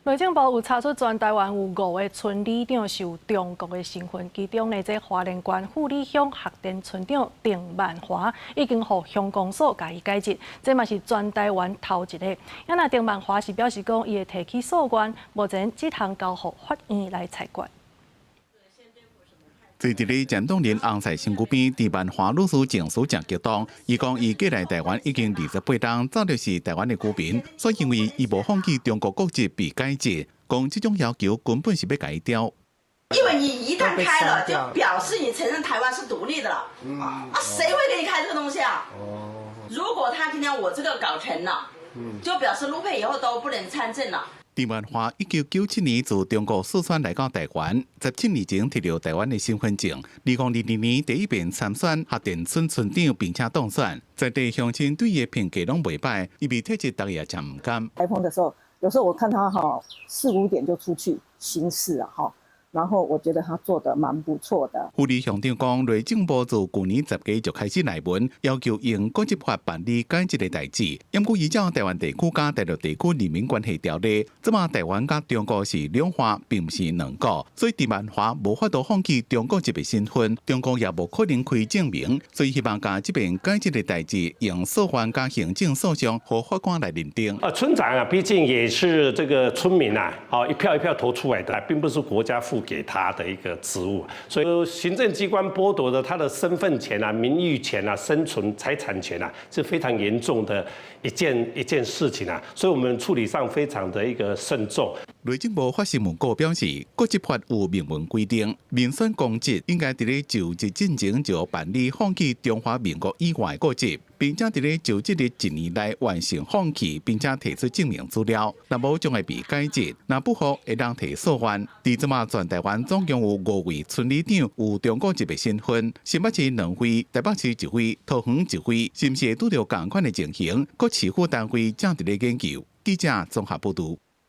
內政部有查出全台灣有五个村里長是有中國的身份，其中呢，這花蓮縣富里鄉學田村長鄭萬華已經予鄉公所共伊解職，這嘛是全台灣頭一個。啊，若鄭萬華是表示講，伊會提起訴願，目前這項交予法院來裁決。坐佇咧蔣東林紅菜身軀邊，鄭萬華女士情緒誠激動。伊講伊過來台灣已經28冬，早就是台灣的居民，所以因為伊無放棄中國國籍被解職，講這種要求根本是欲共伊刁。因為你一旦開了，就表示你承認台灣是獨立的了。啊，誰會給你開這個東西啊？如果他今天我這個搞成了，就表示陸配以後都不能參政了。鄭萬華1997年自中國四川來到台灣，17年前提著台灣的身份證。2022年第一遍參選學田村村長，並且當選，在地鄉親對伊的評價攏袂䆀，伊被撤職，大家也誠毋甘。颱風的時候，有時候我看他哈四五點就出去巡視啊，哈。然後我覺得他做得蠻不錯的。副理鄉長講，內政部自舊年10月就開始內文，要求用國籍法辦理解職的代誌。毋過依照台灣地區佮大陸地區人民關係條例，這馬台灣佮中國是兩岸，並毋是兩國，所以鄭萬華無法度放棄中國籍的身份，中國也無可能開證明，所以希望共這邊解職的代誌用訴願佮行政訴訟，予法官來認定。啊，村長啊，畢竟也是這個村民啊，好一票一票投出來的，並不是國家賦給他的一個職務，所以行政機關剝奪了他的身份權啊、名譽權啊、生存財產權啊，是非常嚴重的一件一件事情啊，所以我們處理上非常的一個慎重。內政部發新聞稿表示，國籍法有明文規定，民選公職應該佇咧就職進前就辦理放棄中華民國以外國籍，並且佇咧就職的一年內完成放棄，並且提出證明資料，若無將會被解職，若不服會當提訴願。佇這馬全台灣總共有五位村里長有中國籍的身份，新北市兩位，台北市一位，桃園一位，是毋是會拄著仝款的情形？各市府單位正佇咧研究。記者綜合報導。